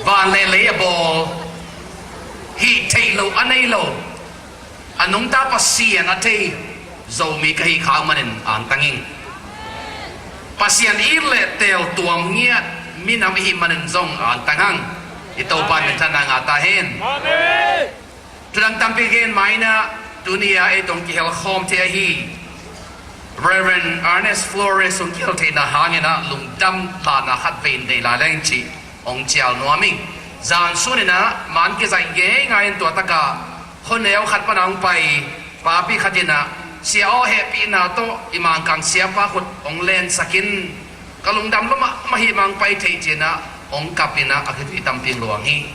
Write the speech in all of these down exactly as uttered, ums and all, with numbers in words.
Van le lei a bawl, hih theih loh a nei lo, a nungta Pasian a thei Zomi ka hih khak manin angtang ing. Pasian it le teel tuam ngiat minam i hih manin zong angtang hang. I Topa minthanna ngah ta hen. Amen. Thudang tampi gen mai-in ah, tuni-a ei tawh kihel khawm thei ahi Reverend Ernest Flores hong kihel theihna hangin ah lungdam lahna khat vei nei lai leng cih hong cial nuam ing. Zan sunin ah man kizaih ngeingai in tua takah khuaneu khat pan a hong pai papi khat in ah, Sia aw, hehpihna tawh i Mangkang siapa khut hong lensak in, ka lungdam lua mahmah hi, mang pai thei, ci-in ah hong kap in ah a khitui tampi luang hi.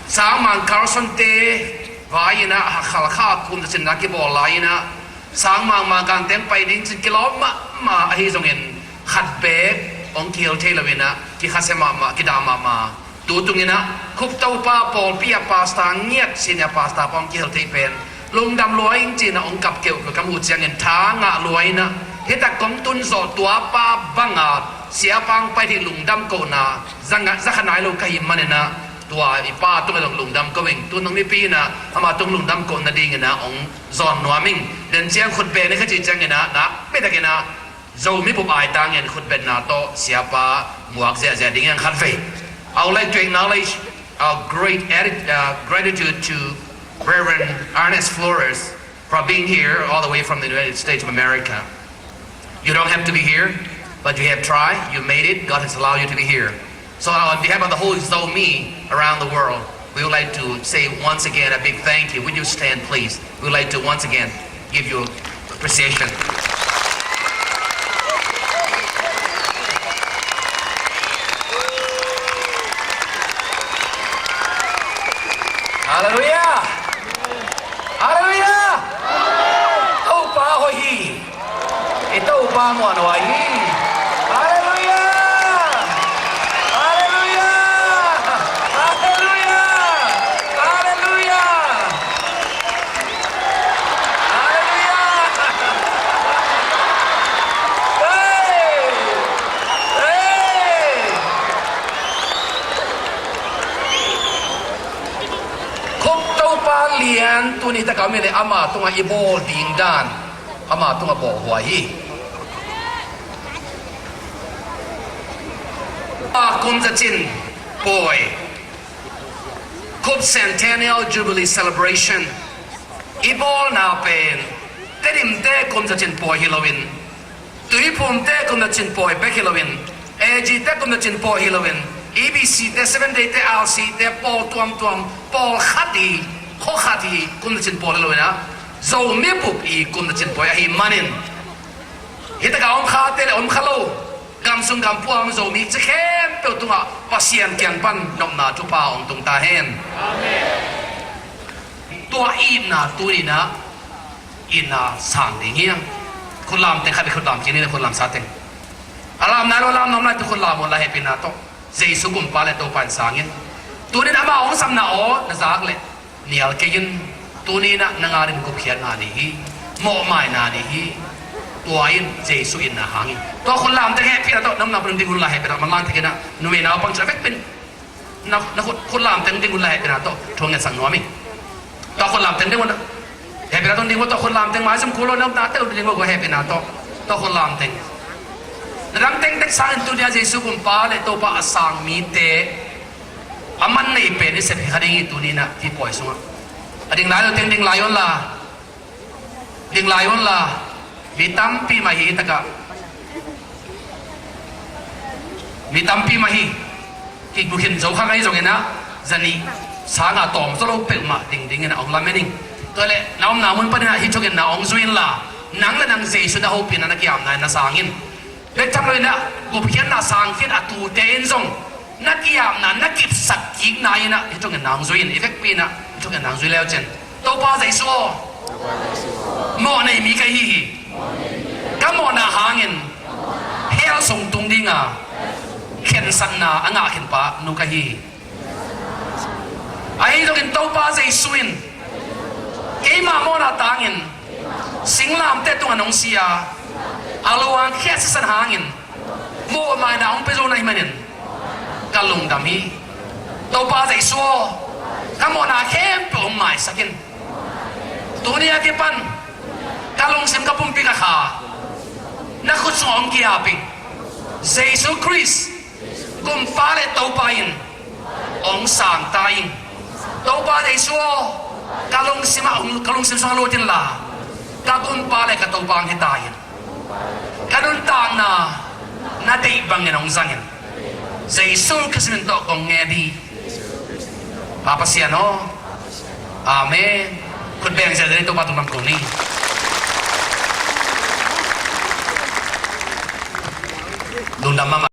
Sangmang Carson te vai-in ah Hakha Lakha kum za cin na kibawl lai-in ah, Sangmang Mangkang teng pai ding ci-in kilawm mahmah ahi zongin, khat beek hong kihel thei lo-in ah kikhasia mahmah, kidah mahmah. Tu tungin ah Cope Topa pawlpi a pastor ngiat, senior pastor pa hong kihel thei pen lungdam lua ing, ci-in ah hong kap keuhkeuh ka muh ciangin tha ngah lua-in ah, hih tak kong tun zawh tua pa banga siapa hong pai theih lungdam kohna za nga-, za kha nai lo ka hih manin ah, tua i pa tungah zong lungdam ko ing. Tu nong mipi in ah ama tung lungdam kohna dingin ah hong zawn nuam ing. Den ciang khut beng ni ka cih ciangin ah, nakpi takin ah Zomi bup aitangin khutbetna tawh siapa muak ziahziah ding hi hang khat vei. I would like to acknowledge our great atti-, uh, gratitude to Reverend Ernest Flores for being here all the way from the United States of America. You don't have to be here, but you have tried, you made it, God has allowed you to be here. So, uh, on behalf of the whole Zomi around the world, we would like to say once again a big thank you. Would you stand, please? We would like to once again give you appreciation. Halleluiah! Halleluiah! Topa hoih hi. I Topa muanhuai hi. Halleluiah! Halleluiah! Halleluiah! Halleluiah! Halleluiah! Hey! Hey! Cope Topa lian tuni takah om hi leh ama tungah i bawl ding dan, ama tungah bawlhuai hi. A kum zacin pawi, Cope Centennial Jubilee Celebration i bawlna pen Tedim te kum zacin pawi hi loin, Tuiphum te kum zacin pawi bek hi loin, A G te kum zacin pawi hi loin, E B C te, Seven Day te, R C te, pawl tuamtuam, pawl khat hi, khua khat hi, kum zacin pawi hi loin ah, Zomi bup i kum zacin pawi ahih manin, hih takah om khate le om kha lo, gam sung gam pua om Zomi ci khempeuh tungah Pasian kiang pan nopna thupha hong tung ta hen. Amen. Tua itna tuni-in ah itna sang ding hi hang. Khut lam teng khat, khut lam kinin, khut lam sa teng. A lam nai lo, lam nuam lai tu khut lam un la, hehpihna tawh. Jesu kumpa le Topa in sang in. Tuni-in ama hong samna aw na zak leh nial kei in. Tuni-in ah nang adingin gupkhiatna ni hi. Mawhmaina ni hi. Tua in Jesu itna hang hi. Tua khut lam teng, hehpihna tawh, na omna mun ding un la, hehpihna tawh, manlang takin ah numei naupang ci-a vekpi-in na, na khut, khut lam teng ding un la, hehpihna tawh thu ngetsak nuam ing. Tua khut lam teng ding un. Hehpihna tawh ding un, tua khut lam teng, maizum kul lo, na omna teng ding un, hehpihna tawh. Tua khut lam teng. Na dang tengteng sangin tuni-a Jesu kumpa le Topa a sang mite a man nei pen i sep hi kha ding hi tuni-in ah hih pawi sungah. A ding lai lo teng ding lai un la. Ding lai un la, mi tampi mah hi takah. Mi tampi mah hi. Kigukhin zo kha ngei zongin ah, zanih sangah tawm zaw lo peuhmah ding dingin ah hong lamen ing. Tua leh na omna mun panin ah hih thungetna hong zui in la, nang le nang Jesu na hopihna, na ki-apna in na sang in. Bek tham loin ah, gupkhiatna sangkhiat a tute in zong na ki-apna, na kipsak kikna in ah, hih thungetna hong zui in, i vekpi in ah hih thungetna hong zui leu cin. Topa Jesu aw, mawhnei mi ka hi hi. Ka mawhna hangin hell sung tung dinga khensatna a ngah khin pa nu ka hi hi. Ahi zongin Topa Jesu in keima mawhna tangin singlamteh tungah nong si a, a luang khiat sisan hangin mawhmaina hong pia zo na hih manin ka lungdam hi. Topa Jesu aw, ka mawhna khempeuh hong maisak in. Tuni a kipan ka lungsim ka pumpi ka kha na khut sungah hong ki-ap ing. Jesu Khrist, Gumpa le Topa in hong sang ta ing. Topa Jesu aw, ka lungsim ah, ka lungsim sungah lut inla, ka Gumpa le ka Topa hong hi ta in. Ka nuntakna na deih bangin hong zang in. Jesu Khrist min tawh kong ngen hi. Pa Pasian aw. Amen. Khut beng ziahziah ni, Topa tungah ko ni. Lungdam mahmah.